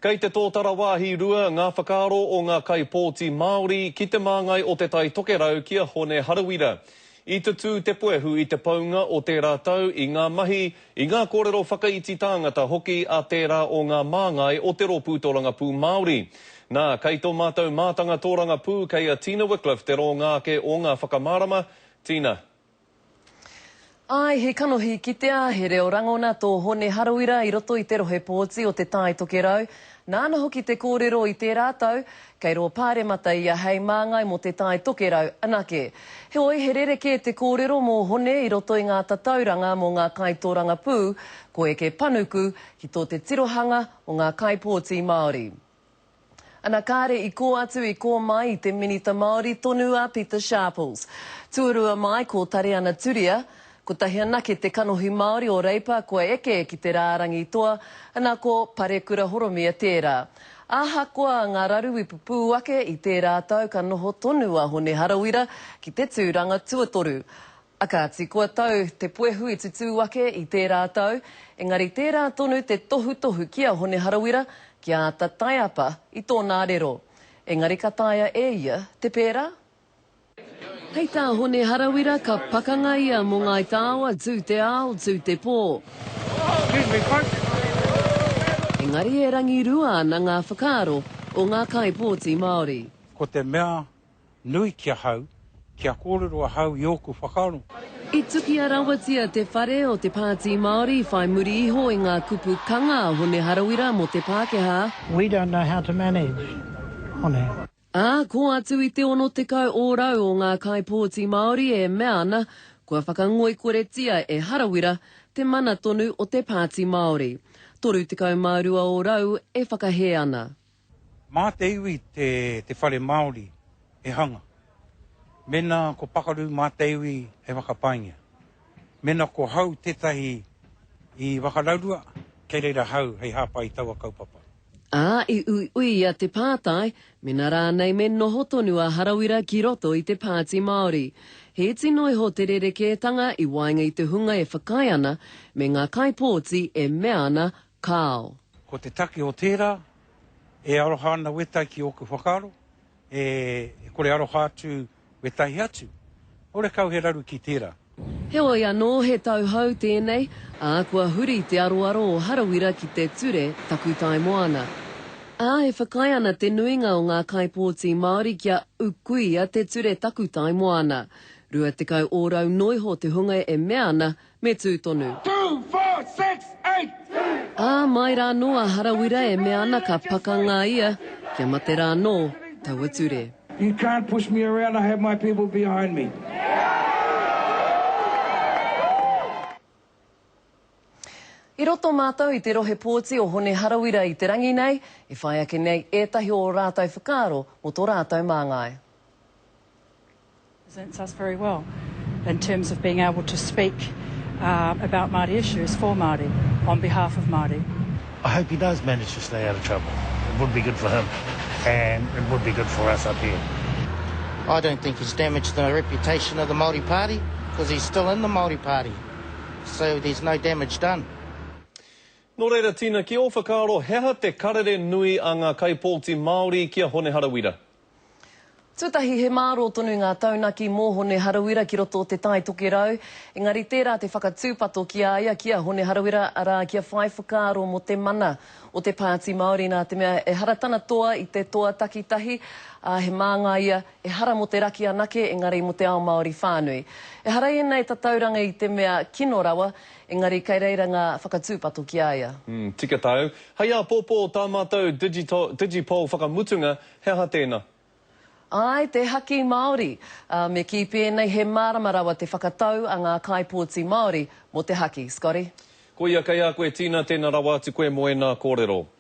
Kei te tōtara wāhi rua ngā whakaaro o ngā kaipōti Māori ki te māngai o Te Tai Tokerau ki a Hone Harawira. I tutū te puehu i te paunga o tērā tau i ngā mahi, i ngā kōrero whakaiti tāngata hoki a tērā o ngā māngai o te Rōpū Tōrangapū Māori. Nā, kei tō mātou mātanga tōrangapū kei a Tina Wickliffe te rōnga ake o ngā whakamārama. Tina. Āe, he kanohi kitea, he reo rangona tō Hone Harawira i roto i te rohe pōti o Te Tai Tokerau. Nāna hoki te kōrero i tērā tau, kei rō Pāremata ia hei māngai mō Te Tai Tokerau anake. Heoi, he rerekē te kōrero mō Hone i roto i ngā tatauranga mō ngā kaitōrangapū, ko eke panuku ki tō te tirohanga o ngā kaipōti Māori. Ana kāre i kō atu i kō mai i te Minita Māori tonu a Pita Sharples. Tuarua mai ko Tariana Turia, kotahi anake te kanohi Māori o Reipa kua eke ki te rārangi toa, ana ko Parekura Horomia tērā. Ahakoa ngā raru i pupū ake i tērā tau ka noho tonu a Hone Harawira ki te tūranga tuatoru. A kāti, kua tau te puehu i tutū ake i tērā tau, engari tērā tonu te tohutohu ki a Hone Harawira kia āta taiapa i tōna arero. Engari ka taea e ia te pērā? Hei tā Hone Harawira ka pakanga ia mō Ngāi Tāoa tū te ao, tū te pō. Engari e rangirua ana ngā whakaaro o ngā kaipōti Māori. Ko te mea nui ki ahau, kia kōrero ahau i ōku whakaaro. I tukia rawatia te whare o te Pāti Māori whai muri iho i ngā kupu kanga a Hone Harawira mō te Pākehā. We don't know how to manage, Hone. Ā, kō atu i te 60 ōrau o ngā kaipōti Māori e mea ana kua whakangoikoretia e Harawira te mana tonu o te Pāti Māori. 32 ōrau e whakahē ana. Mā te iwi te whare Māori e hanga. Mēnā ko pakaru mā te iwi e whakapaingia. Mēnā ko hau tētahi i whakaraurua, kei reira hau hei hāpai i taua kaupapa. Ā, i uiuia te pātai, mena rānei me noho tonu a Harawira ki roto i te Pāti Māori. He iti noa iho te rerekētanga i waenga i te hunga e whakaae ana me ngā kaipōti e mea ana kāo. Ko te take o tērā, e aroha ana wētahi ki ōku whakaaro, e kore aroha atu wētahi atu. Horekau he raru ki tērā. Heoi anō, he tau hou tēnei, ā, kua huri te aroaro o Harawira ki te ture takutai moana. Ā, e whakaae ana te nuinga o ngā kaipōti Māori kia ukuia te ture takutai moana. 20 ōrau noiho te hunga e mea ana Me tū tonu. Two, four, six, eight! Ā, mai rānō a Harawira e mea ana ka pakanga ia, kia mate rānō taua ture. You can't push me around, I have my people behind me. I roto mātou i te rohe pōti o Hone Harawira i te rangi nei, e whai ake nei ētahi o ō rātou whakaaro mō tō rātou māngai. Presents us very well in terms of being able to speak about Māori issues for Māori, on behalf of Māori. I hope he does manage to stay out of trouble. It would be good for him and it would be good for us up here. I don't think he's damaged the reputation of the Māori Party because he's still in the Māori Party so there's no damage done. Nō reira Tina, ki ō whakaaro, he aha te karere nui a ngā kaipōti Māori ki a Hone Harawira? Tuatahi, he mārō tonu ngā taunaki mō Hone Harawira ki roto o Te Tai Tokerau, engari tērā te whakatūpato ki a ia, ki a Hone Harawira, arā, kia whai whakaaro mō te mana o te Pāti Māori nā te mea ehara tana toa i te toa takitahi, ā, he māngai ia, ehara mō te raki anake, engari mō te ao Māori whānui. Ehara ēnei tatauranga i te mea kino rawa, engari kei reira ngā whakatūpato ki a ia. Tika tāu. Hei āpōpō tā mātou Digipoll whakamutunga, He aha tēnā? Āe, te haki Māori. Ā, me kī pēnei, he mārama rawa te whakatau a ngā kaipōti Māori mō te haki. Scotty. Koia kei a koe Tina, tēnā rawa atu koe mō ēnā kōrero.